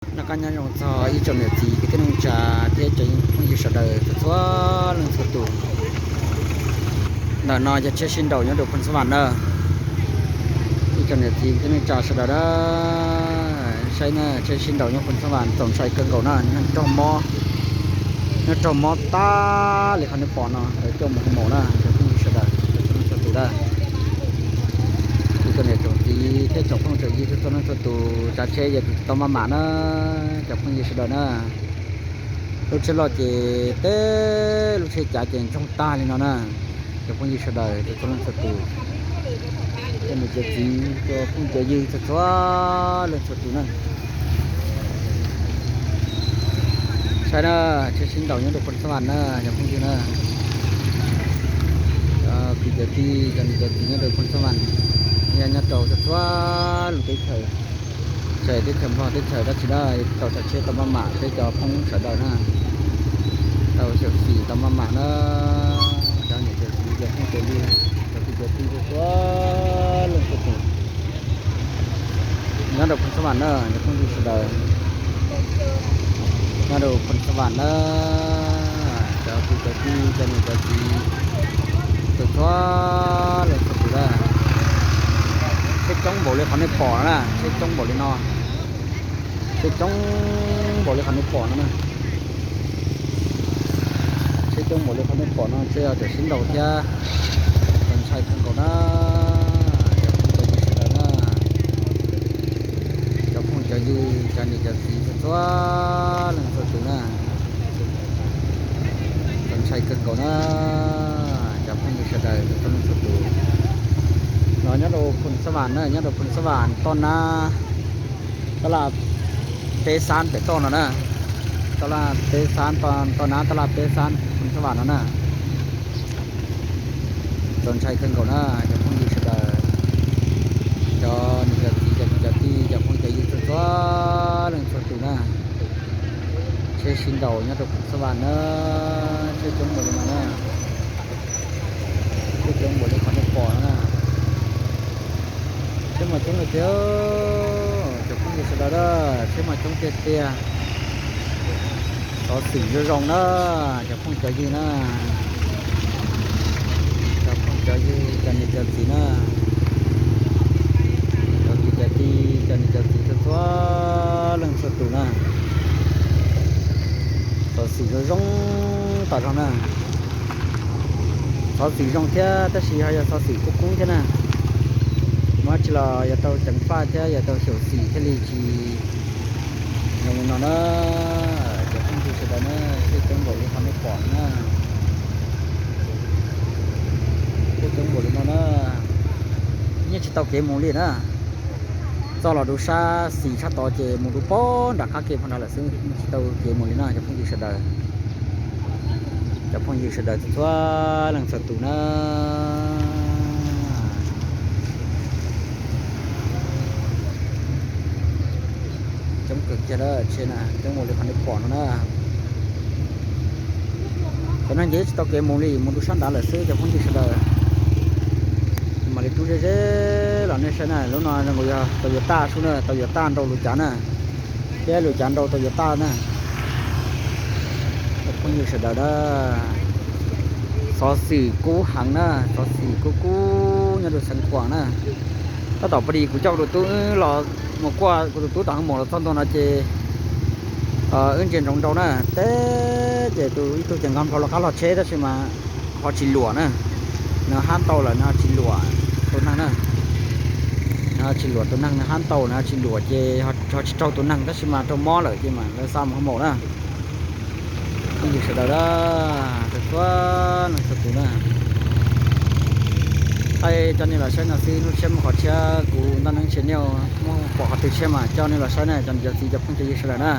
Noj qab nyob zoo txog ib tsoom niam txiv kwv tij neej tsa thiab cov phooj ywg sawv daws txhua txhua leej txhua tus. Ntawm no yog tsheb sib nraus nyob rau Phoos Xab Vam na. Ib tsoom niam txiv kwv tij neej tsa sawv daws na, saib na, tsheb sib nraus nyob Phoos Xab Vam txaus ntshai kawg nkaus na, nyob raug mob, nyob raug mob tag li qhov nej pom no, lawv coj mus hoo maum na, cov phooj ywg sawv daws txhua leej txhua tus na. Ib tsoom niam tsoom txiv thiab tsoom phooj tsoom ywg txhua leej txhua tus, tsav tsheb yog tsis tau maj mam na, cov phooj ywg sawv daws na. Lub tsheb loj ces teb, lub tsheb cav ces ntsoog tag li no na. Cov phooj ywg sawv daws txhua leej txhua tus, cov niam cov txiv, cov phooj cov ywg txhua txhua leej txhua tus na. Saib na, tsheb sib nraus nyob rau Phoos Xab Vam na, cov phooj ywg na. Cov kwv cov tij, cov niam cov txiv nyob rau Phoos Xab Vam, nyob rau txhua txhua lub teb chaws, tsis hais teb chaws Nplog teb chaws dab tsi na, tau tsav tsheb tau maj mam, peb cov phooj sawv daws na, tau xyuam xim tau maj mam na. Cov niam cov txiv, cov phooj cov ywg, cov kwv cov tij txhua txhua leej txhua tus nyob rau Phoos Xab Vam na, cov phooj ywg sawv daws nyob rau Phoos Xab Vam na, cov kwv cov tij, cov niam cov txiv txhua txhua leej txhua tus na. Tsheb coob npaum li qhov nej pom no na, tsheb coob npaum li no, tsheb coob npaum li qhov nej pom no na. Tsheb coob npaum li qhov nej pom no, tsheb yog tias sib nraus thiab, txaus ntshai kawg nkaus na. Cov phooj cov ywg sawv daws na, cov phooj cov ywg, cov niam cov txiv txhua txhua leej txhua tus na, txaus ntshai kawg nkaus na. Cov phooj ywg sawv daws txhua leej txhua tus, no nyob rau Phoos Xab Vam na, nyob rau Phoos Xab Vam toj nab, tab laj peb xab pem toj no na, tab laj peb xab, toj nab tab laj peb xab Phoos Xab Vam no na. Txaus ntshai kawg nkaus na, cov phooj ywg sawv daws, cov niam cov txiv, cov kwv cov tij, cov phooj cov ywg txhua txhua leej txhua tus na. Tsheb sib nraus nyob rau Phoos Xab Vam na, tsheb coob npaum li no na, tsheb coob npaum li qhov nej pom no na. Tsheb mas coob tiag tiag, cov phooj ywg sawv daws na, tsheb mas coob tiag tiag. Xov xwm zoo zoo na, cov phooj cov ywg na, cov phooj cov ywg, cov niam cov txiv na, cov kwv cov tij, cov niam cov txiv txhua txhua leej txhua tus na. Xov xwm zoo zoo tas zog na. Xov xwm zoo thiab tab sis ho yog xov xwm kub kub thiab na. Muaj dab tsi los yuav tau ceev faj thiab yuav tau xyuam xim thiaj li tsis zoo li no na. Cov phooj ywg sawv daws na, tsheb coob npaum li qhov nej pom no na, tsheb coob npaum li no na. Yeej tsis tau kev mus li na. Txoj los rau sab xis sab tod ces mus rau pem nram qab ke pem nrad lawm xwb, yeej tsis tau kev mus li no cov phooj ywg sawv daws. Cov phooj ywg sawv daws txhua txhua leej txhua tus na. Coob kawg kiag, tsheb na coob ua li qhov nej pom no na. Cov neeg ces tsis tau kev mus li, mus rau sab nrad lawm xwb cov phooj ywg sawv daws. Mam li rub ze ze los nej saib na, lub no zoo nkaus yog tau yuav taj sub na, tau yuav taj nrau lub cav na, thiab lub cav nrau tau yuav taj na. Cov phooj ywg sawv daws na, xov xwm kub heev na, xov xwm kub kub nyob rau xeev Khuam na. Tab tom pom li kuv coj kuv tus tub los mus kuaj, kuv tus tub tom hoo maum los txog ntua no ces wb ntsia ntsoov nrau na, teb ces tus ib tug ces nqa nplho los qab los tsheb tab sis mas ho tsis luam na. Nws hab ntau lawm nws ho tsis luam tus neeg na. Nws ho tsis luam tus neeg, nws hab ntau nws ho tsis luam ces ho tsis raug tus neeg tab sis mas raug mob lawm ces mas lawv xa mus hoo maum na. Phooj ywg sawv daws na, txhua leej txhua tus na. Thaij coj nej los saib no xwb, lub tshiab muaj qhov tshiab, kuv ntaj neeb tshia niaj muab pom qhov twg tshiab mas coj nej los saib na, cov niam cov txiv cov phooj cov ywg sawv daws na.